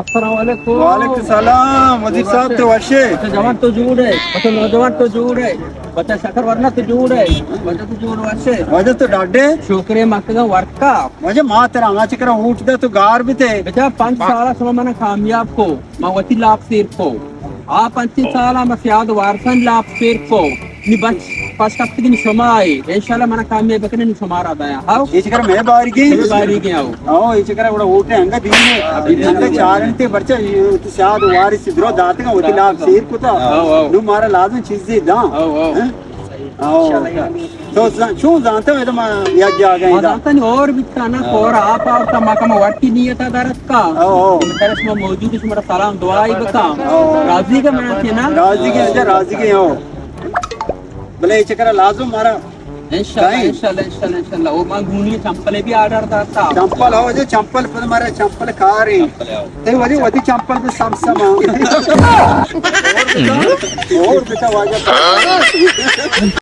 السلام علیکم۔ وعلیکم السلام، وزیر صاحب تو وشے؟ بچہ جوان تو جوڑ ئے، بچہ نوجوان تو جوڑ ئے، بچہ شکر ورنا تو جوڑ ئے، بچہ تو جوڑ وشے؟ واجہ تو ڈاڈے؟ شکرے مکگا ورکا۔ واجہ ما ترا ہما چکرا ووٹ دا تو گار بیتے۔ بچہ پنچ سالا شما منا کامیاب کو، ما وتی لاپ سیر کو۔ آ پنچ سالا ما سیاد وارسن لاپ سیر کو۔ نی بچ پاس کپتگی نی شما ئے۔ انشاءاللہ منا کامیاب بکنے نی شما را دایا۔ ہاو؟ اے چکر مئے باریگیں؟ مئے باریگیں، ہاو۔ ہاو، اے چکر گڑا ووٹ انگا دینے۔ انگا چارنتے برچا، اے تو سیاد وارث درو داتگا، وتی لاپ سیر کتا۔ ہاو، ہاو۔ نو مارا لازم چیزے داں۔ ہاو، ہاو۔ ہاں؟ ہاو۔ تو زان-، چون زانتا ادا ما یک جاگہ ما ادا؟ زانتا نی اور بیتا نا، اور آپ آورتا، ما کم ورتی نیتا درت کا۔ ہاو، ہاو۔ ترس ما موجود، شما سلام دعائی بکا۔ ہاو۔ راضی کا منا نا؟ راضی کے، اچھا، راضی کے، ہاو۔ بلے اے چکر لازم مارا انشاءاللہ، انشاءاللہ، انشاءاللہ، انشاءاللہ۔ او ما گونی چمپلے بھی آرڈر داتا۔ چمپل ہو جو، چمپل پر مارا چمپل کار ہے۔ تے وجہ وتی چمپل پہ سم سم۔ اور بتا، اور بتا واجہ۔